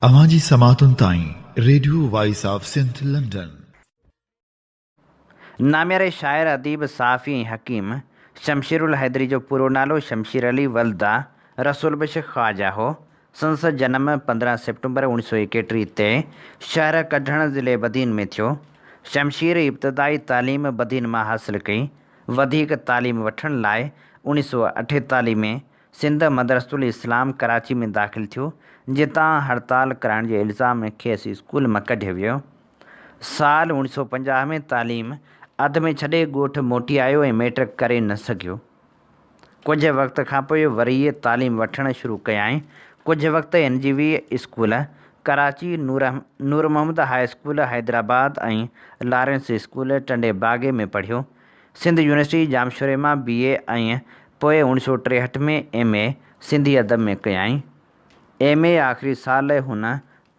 اوهان جي سماعتن تائين radio voice of Sindh London. نامياري شاعر، اديب، صحافي ۽ حڪيم شمشيرالحيدري جو پورو نالو شمشير علي ولد رسول بخش خواجه هو. سندس جنم 15 سيپٽمبر اوڻيھ سؤ ايڪيٽريھ تي شهر ڪڍڻ ضلعي بدين ۾ ٿيو. شمشير ابتدائي تعليم بدين مان حاصل ڪئي. وڌيڪ تعليم وٺڻ لاء اوڻيھ سؤ اٺيتاليھ ۾ سنڌ مدرسة الاسلام ڪراچي ۾ داخل ٿيو، جتان هڙتال ڪرائڻ جي الزام ۾ کيس اسڪول مان ڪڍيو ويو. سال اوڻيھ سؤ پنجاھ ۾ تعليم اڌ ۾ ڇڏي ڳوٺ موٽي آيو ۽ مئٽرڪ ڪري نه سگهيو. ڪجهه وقت کانپوء وري تعليم وٺڻ شروع ڪيائين. ڪجهه وقت N G V school, Karachi, Noor Muhammad high school Hyderabad ۽ Lawrence school Tando Baghi ۾ پڙهيو. سنڌ يونيورسٽي ڄامشوري مان بي اي ۽ پوء اوڻيھ سؤ ٽيهٺ ۾ ايم اي سنڌي ادب ۾ ڪيائين. ايم اي آخري سال هن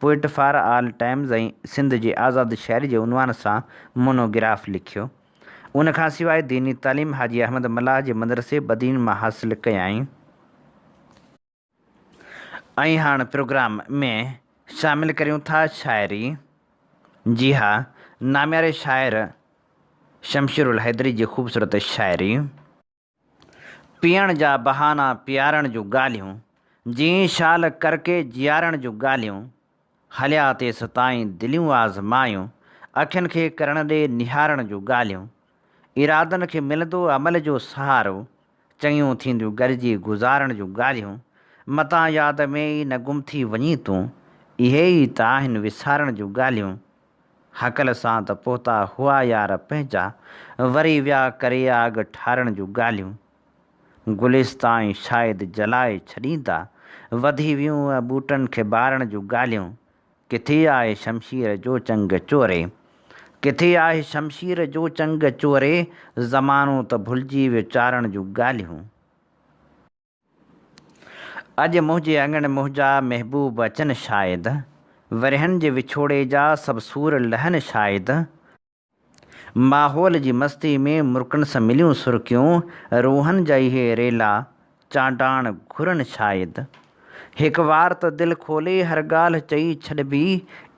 poet for all Times ۽ Sindh جي آزاد شاعري جي عنوان سان مونو گراف لکيو. ان کان سواء ديني تعليم حاجي احمد ملاح جي مدرسي بدين مان حاصل ڪيائين. ۽ هاڻ پروگرام ۾ شامل ڪريون ٿا شاعري. جي ها نامياري شاعر شمشيرالحيدري جي خوبصورت شاعري. پيئڻ جا بهانا پيارڻ جون ڳالهيون، جيئن شال ڪرڪي جيارڻ جون ڳالهيون، هليا تيستائين دليون آزمايون، اکين کي ڪرڻ ڏي نهارڻ جون ڳالهيون، ارادن کي ملندو عمل جو سهارو، چڱيون ٿينديون گڏجي گذارڻ جون ڳالهيون، متان ياد ۾ ئي نه گم ٿي وڃين تون، اهي ئي ته آهن وسارڻ جون ڳالهيون. هڪل سان ته پهتا هئا يار پنهنجا، وري ويا ڪري آگ ٺارڻ جون ڳالهيون. گلستان شايد جلائي ڇڏيندا، وڌي ويون ٻوٽن کي ٻارڻ جون ڳالهيون. ڪٿي آهي شمشير جو چنگ چوري. ڪٿي آهي شمشير جو چنگ چوري، زمانو ته ڀلجي ويو چارڻ جون ڳالهيون. اڄ منهنجي اڱڻ منهنجا محبوب اچن شايد، ورهين جي وڇوڙي جا سڀ سور لهن شايد. ماحول جي مستي ۾ مرڪن سان مليون سرڪيون، روحن جا اهي ريلا چانڊاڻ گهرن شايد. هڪ وار ته دل کولي هر ڳالهه چئي ڇڏبي،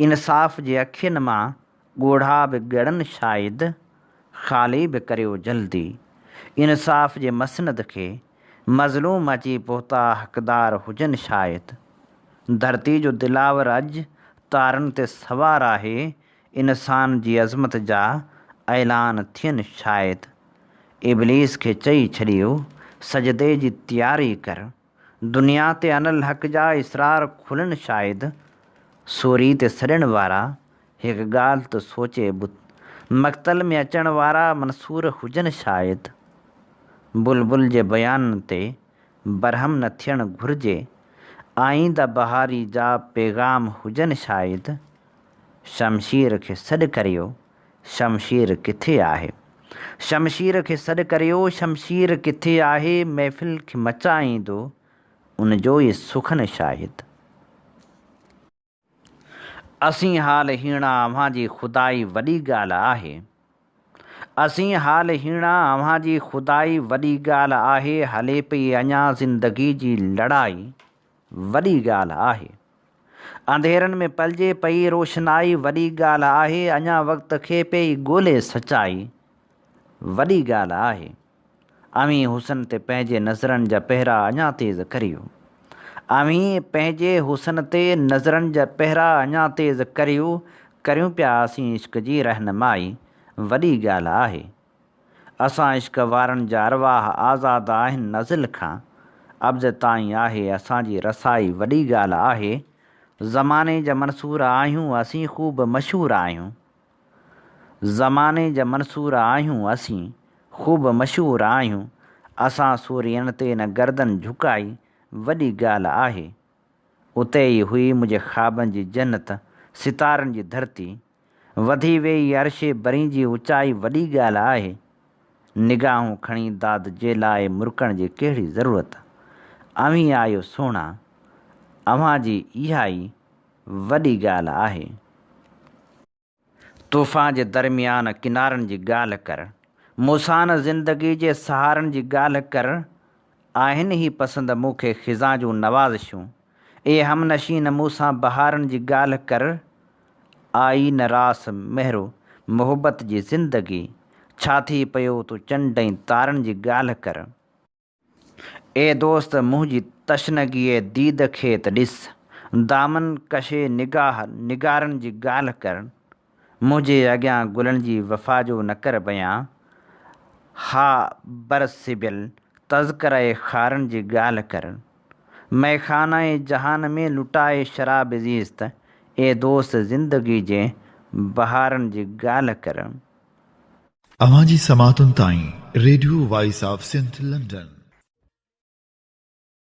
انصاف جي اکين مان ڳوڙها به ڳڙن شايد. خالي به ڪريو جلدي انصاف جي مسند کي، مظلوم اچي پهتا حقدار هجن شايد. ڌرتي جو دلاور اڄ تارن تي سوار آهي، انسان جي عظمت جا اعلان ٿين شايد. ابليس کي چئي ڇڏيو سجدي جي تياري ڪر، دنيا تي انالحق جا اسرار کلن شايد. سوري تي سڏڻ وارا هڪ ڳالهه ته سوچي ٻڌ. مقتل ۾ اچڻ وارا منصور هجن شايد. بلبل جي بيانن تي برهم نه ٿيڻ گهرجي. آئينده بهاري جا پيغام هجن شايد. شمشير کي سڏ ڪريو، شمشير ڪٿي آهي. شمشير کي سڏ ڪريو، شمشير ڪٿي آهي. محفل کي مچائيندو ان جو ئي سخن شايد. اسين حال هيڻا اوهان جي خدائي وڏي ڳالهه آهي. اسين حال هيڻا اوهان جي خدائي وڏي ڳالهه آهي هلي پئي اڃا زندگي جي لڙائي وڏي ڳالهه آهي. انڌيرن ۾ پلجي پئي روشنائي وڏي ڳالهه آهي اڃا وقت کي پئي ڳولي سچائي وڏي ڳالهه آهي. اوهين حسن تي پنهنجي نظرن جا پهرا اڃا تيز ڪريو. اوهين پنهنجي حسن تي نظرن جا پهرا اڃا تيز ڪريو، ڪريون پيا اسين عشق جي رهنمائي، وڏي ڳالهه آهي. اسان عشق وارن جا ارواح آزاد آهن ازل کان، ابد تائين آهي اسان جي رسائي وڏي ڳالهه آهي. زماني جا منصور آهيون اسين خوب مشهور آهيون. زماني جا منصور آهيون اسين، خوب مشهور آهيون، اسان سورين تي نه گردن جهڪائي وڏي ڳالهه آهي. اتي ئي هئي منهنجي خوابن جي جنت، ستارن جي ڌرتي. وڌي ويئي عرش برين جي اوچائي وڏي ڳالهه آهي. نگاهون کڻي داد جي لاء مرڪڻ جي ڪهڙي ضرورت. اوهين آهيو سهڻا، اوهان جي اها ئي وڏي ڳالهه آهي. طوفان جي درميان ڪنارن جي ڳالهه ڪر. مون سان زندگي جي سهارن جي ڳالهه ڪر. آهن هي پسند مون کي خزان جون نوازشون. اي همنشين مون سان بهارن جي ڳالهه ڪر، آئي نه راس مهرو محبت جي زندگي، ڇا ٿي پيو تون چنڊ ۽ تارن جي ڳالهه ڪر. اي دوست منهنجي تشنگيء ديد کي ته ڏس، دامن ڪشي نگاهه نگارن جي ڳالهه ڪر. منهنجي اڳيان گلن جي وفا جو نه ڪر بيان، ها بر سبيل تذڪره خارن جي ڳالهه ڪر. مئخانه جهان ۾ لٽائي شراب زيست، اي دوست زندگي جي بهارن جي ڳالهه ڪر. اوهان جي سماعتن تائين radio voice of Sindh London.